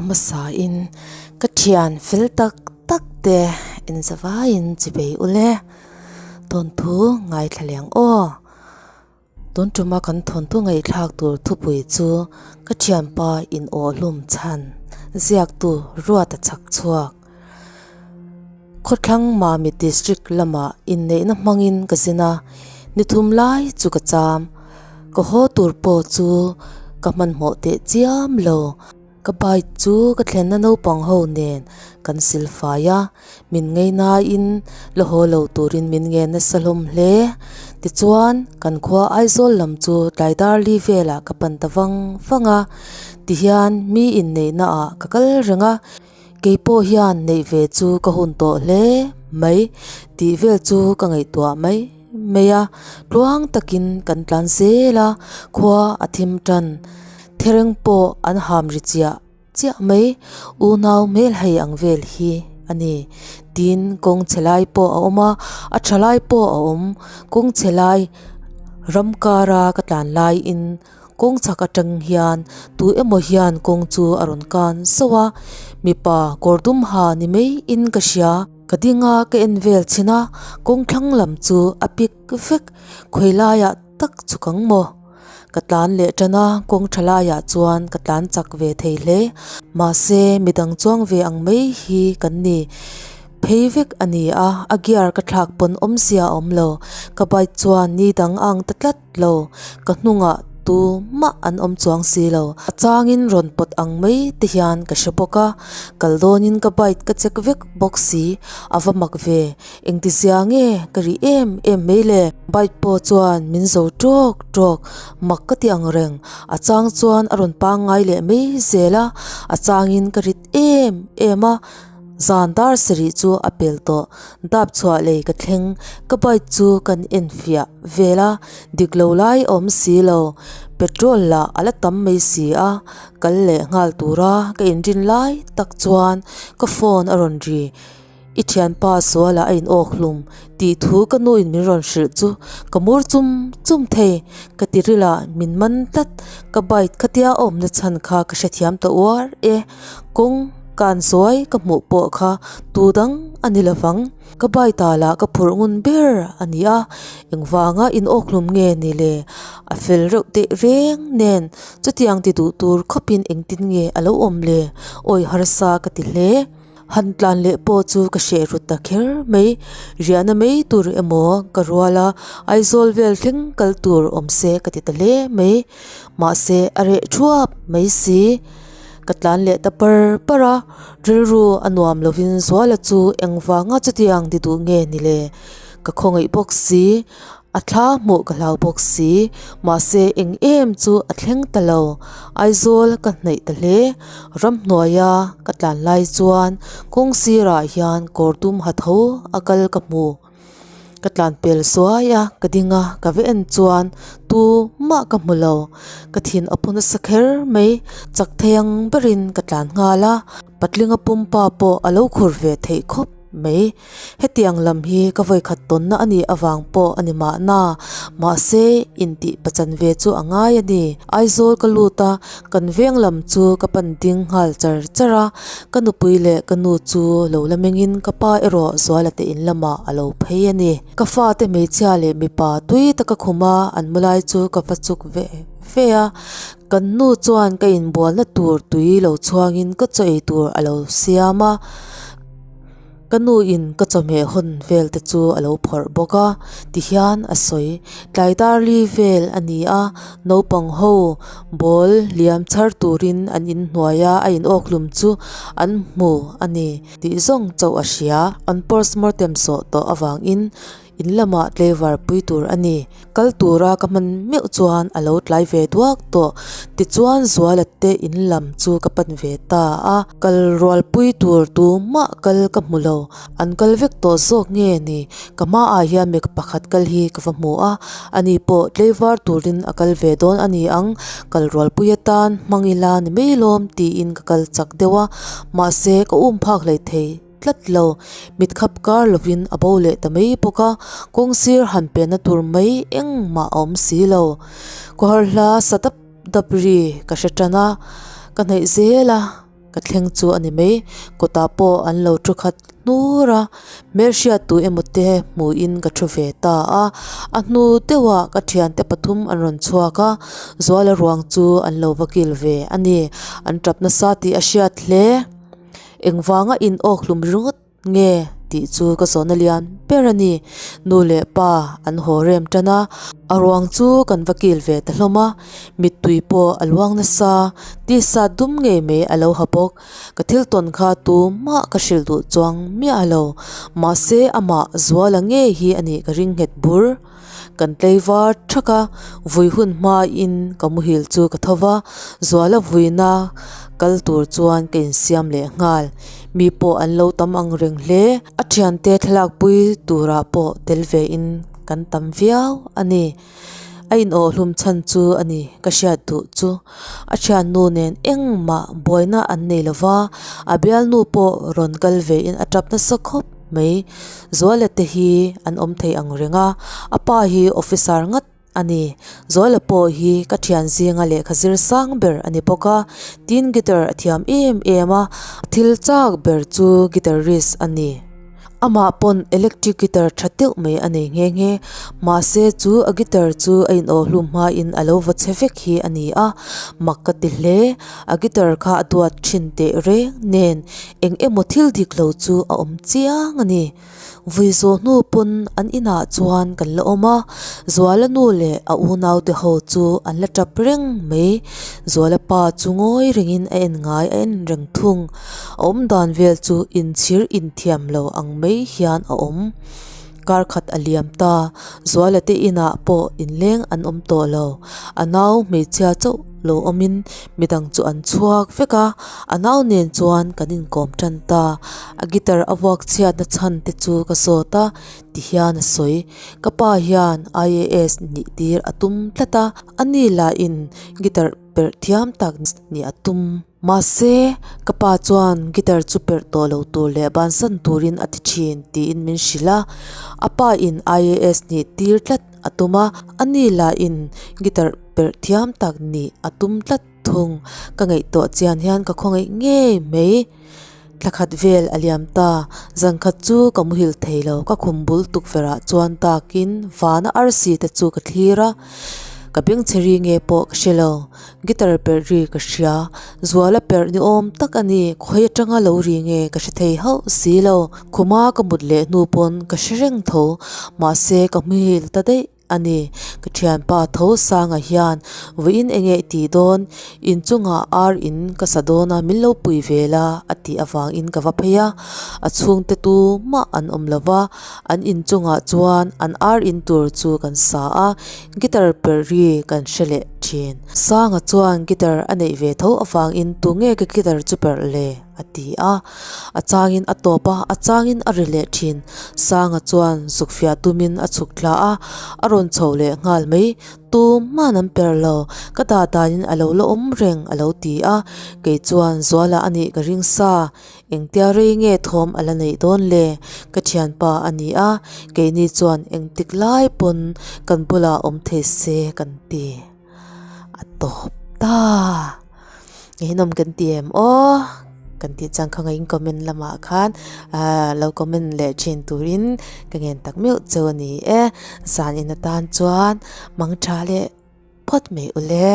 hmasa in ka thian fel tak tak te inzavaiin chibei ule thawnthu ngaithla leng aw. Tun tuma kan thawnthu ngaihthlak tur thupui chu ka thianpa in aw hlum chhan ziaktu ruat a chhak chhuak. Khawthlang Mami District lamah inneihna hmangin ka zin a, ni thum lai chu ka cham. Ka haw tur pawh chu ka hmanhmawh teh chiam lo. Ka bike chu ka thlenna naupang ho nen kan sil fai a, min ngei naiin la haw lo turin min ngen nasa hlawm hle. Tichuan, kan khua Aizawl lam chu tlai dar li velah ka pan ta vang vang a, tihian mi inneihna ah ka kal reng a, keipawh hian neih ve chu ka hun tawh hle mai tih vel chu ka ngaihtuah mai mai a, tluang takin kan tlan zel a, khua a thim tan. Thereng pawh an ham ri chiah chiah mai, unau hmel hei ang vel hi a ni. Tin, kawng chhe lai pawh a awm a, a tha lai pawh a awm. Kawng chhe lai ram kara ka tlan laiin kawng chhak atang hian tu emaw hian kawng chu a rawn kan zauh a, mipa kawr dum ha ni maiin ka hria. Ka ding a, ka en vel chhin a, kawng thlang lam chu a pik vek, khawi laiah tak chu kang maw? Ka tlan leh tan a, kawng tha laiah chuan ka tlan chak ve thei hle. Mahse, midang chuang ve ang mai hi kan ni. Phei vek a ni a, a gear ka thlak pawn awmzia a awm lo. Ka bike chuan ni dang a ang ta tlat lo. Ka hnungah tu mah an awm chuang si lo. A changin rawn pawt ang mai te hian ka hre bawk a, kal dawnin ka bike ka check vek bawk si, a va mak ve. Engtizia nge ka ri em em mai le? Bike pawh chuan min zo tawk tawk, mak ka ti ang reng. A chang chuan a rawn pangngai leh mai zel a, a changin ka rit em em a, zan dar sarih chu a pel tawh. Dap chhuah lei ka thleng, ka bike chu kan enfiah vel a, dik lo lai a awm si lo. Petrol lah a la tam mai si a, kal leh nghal tura ka inrin lai tak chuan ka phone a rawn ri. I thianpa sualah a in awk hlum tih thu ka nu in min rawn hrilh chu ka mur chum chum thei. Ka ti ril a, min man tlat. Ka bike khatia a awmna chhan kha ka hrethiam ta uar e. Kawng kan zuai ka hmuh pawh kha tu dang a ni lovang. Ka bike ta lah ka phurh ngun ber a ni a, engvanga in awk hlum nge ni le? A fel reuh teh reng nen chutiang ti duh tur khawpin engtin nge a lo awm le? Awi harsa ka ti hle. Han tlan leh pawh chu ka hreh rut ta kher mai. Riahna mai tur emaw ka rual a, Aizawl vel thleng kal tur awm se ka ti ta hle mai. Mahse a reh thuap mai si. Ka tlan leh ta par par a, rilru a nuam lovin Zuala chu engvanga chutiang ti duh nge ni le? Ka khawngaih bawk si. A thla hmuh ka hlau bawk si, mahse eng em chu a thleng ta lo. Aizawl ka hnaih ta hle. Ramhnuaia ka tlan lai chuan kawng sirah hian kawr dum ha tho a kal ka hmu. Ka tlan pel suai a, ka ding a, ka va en chuan tu mah ka hmu lo. Ka thin a phu nasa kher mai, chak thei ang berin ka tlan nghal a, patlinga pumpa pawh a lo khur ve theih khawp mai. Hetiang lam hi ka vawikhat tawnna a nih avang pawh a ni mahna, mahse intih pachan ve chu a ngai a ni. Aizawl ka lut a, kan veng lam chu ka pan ding nghal char char a, ka nupui leh ka nu chu lo la mengin ka pa erawh Zuala te in lamah a lo phei a ni. Ka fate hmeichhia leh mipa tui taka khuma an mu lai chu ka va chuk ve ve a, kan nu chuan ka inbualna tur tui lo chhuangin ka chaw ei tur a lo siam a. Ka nu in ka chawhmeh hawn vel te chu a lo phawrh bawk a, tihian a sawi. Tlai dar li vel a ni a, naupang ho ball liam chhar turin an inhnuai a, a in awk hlum chu an hmu a ni tih zawng chauh a hria. An postmortem sawh tawh avangin In lamah tleivar pui tur a ni. Kal tura ka hman meuh chuan a lo tlai ve duak tawh. Tichuan Zuala te in lam chu ka pan ve ta a. Kal rual pui tur tumah kal ka hmu lo. An kal vek tawh zawk nge ni? Ka hmaah hian mi pakhat kal hi ka va hmu a. Ani pawh tleivar turin a kal ve dawn a ni ang. Kal rual pui atan hmang ila ni mai lawm tiin ka kal chak deuh a. Mahse ka um phak hleithei. tlat lo. Mit khap kar lovin a bo leh ta mai bawk a, kawng sir han penna tur mai engmah a awm si lo. Kawhar hla sa dap dap ri ka hre tan a, ka hnaih zel a. Ka thleng chu a ni mai. Kawtah pawh an lo thu khat hnur a, hmelhriat tu emaw te hmuhin ka thu ve ta a. A hnu deuhah ka thiante pathum an rawn chhuak a, Zuala ruang chu an lo va kil ve a ni. An tap nasa tih a hriat hle. Engvanga in awk hlum ringawt nge tih chu ka zawhna lian ber a ni. Nu leh pa an haw rem tan a, a ruang chu kan va kil ve ta hlawm a, mittui pawh a luang nasa, tisa dum ngei mai a lo ha bawk. Ka thil tawn kha tumah ka hrilh duh chuang miah lo, mahse amah Zuala ngei hi a nih ka ring nghet bur. Kan tlei var thak a, vui hun hmain ka muhil chu ka tho va, Zuala vuina kal tur chuan ka insiam leh nghal. Mi pawh an lo tam ang reng hle. A thiante thlalak pui turah pawh tel vein kan tam viau a ni. A inawh hlum chhan chu a ni ka hriat duh chu. A thiannu nen engmah buaina an nei lo va, a bialnu pawh rawn kal vein a tap nasa khawp mai. Zuala te hi an awm thei ang reng a, a pa hi officer ngat a ni. Zuala pawh hi ka thian zinga lehkha zir sang ber a ni bawk a, tin guitar a thiam em em a, thil chak ber chu guitarist a ni. Amah pawn electric guitar tha deuh mai a nei nghe nghe. Mahse chu a guitar chu a inawh hlum hmain a lo va chhe vek hi a ni a, mak ka ti hle. A guitar kha a duat thin teh reng nen eng emaw thil dik lo chu a awm chiang a ni. Vui zawh hnu pawn an inah chuan kan la awm a, Zuala nu leh a unaute ho chu an la tap reng mai. Zuala pa chu ngawi rengin a en ngai a en reng thung. A awm dan vel chu inchhir inthiam lo ang mai hian a awm. Kar khat a liam ta, Zuala te inah pawh inleng an awm tawh lo. A nau hmeichhia chauh lo awmin midang chu an chhuak vek a, a nau nen chuan kan inkawm tan ta. A guitar a vuak chhiatna chhan te chu ka zawt a, tihian a sawi. Ka pa hian IAS nih tir a tum tlat a, ani lahin guitar perh thiam tak nih a tum. Mahse, ka pa chuan guitar chu perh tawh lo tur leh bansan turin a ti thin tiin min hrilh a. A pa in IAS nih tir tlat a tum a, ani lahin guitar perh thiam tak nih a tum tlat thung. Ka ngaihtuah chian hian ka khawngaih ngei mai. Thla khat vel a liam ta, zan khat chu ka muhil thei lo, ka khum bul tukverh ah chuan takin vana arsi te chu ka thlir a, ka bengchhe ri nge pawh ka hre lo, guitar perh ri ka hria, Zuala perh ni awm tak a ni, khawi atanga lo ri nge ka hre thei hauh si lo, khuma ka mut leh hnu pawn ka hre reng tho, mahse ka muhil ta daih. A ni, ka thianpa tho sanga hian vawiin eng nge i tih dawn, inchungah ar in ka sa dawn a min lo pui ve la a tih avangin ka va phei a, a chhungte tu mah an awm lo va, an inchungah chuan an ar in tur chu kan sa a, guitar perh ri kan hre leh thin. Sanga chuan guitar a neih ve tho avangin tunge ka guitar chu perh le? A ti a, a changin a tawp a, a changin a ri leh thin. Sanga chuan zuk fiah tumin a chhuk thla a, a rawn chho leh nghal mai. Tumman an per lo, ka dah danin a lo la awm reng a lo ti a, kei chuan Zuala a nih ka ring sa, engtia rei nge thawm a la neih dawn le? Ka thianpa a ni a, keini chuan engtik lai pawn kan bulah awm thei se kan ti. A tawp ta. Ngeihnawm kan ti em aw kan tih chuan khawngaih in comment lamah khan ah lo comment leh thin turin ka ngen tak meuh chu a ni e. Zan in atan chuan mang tha leh phawt mai ule.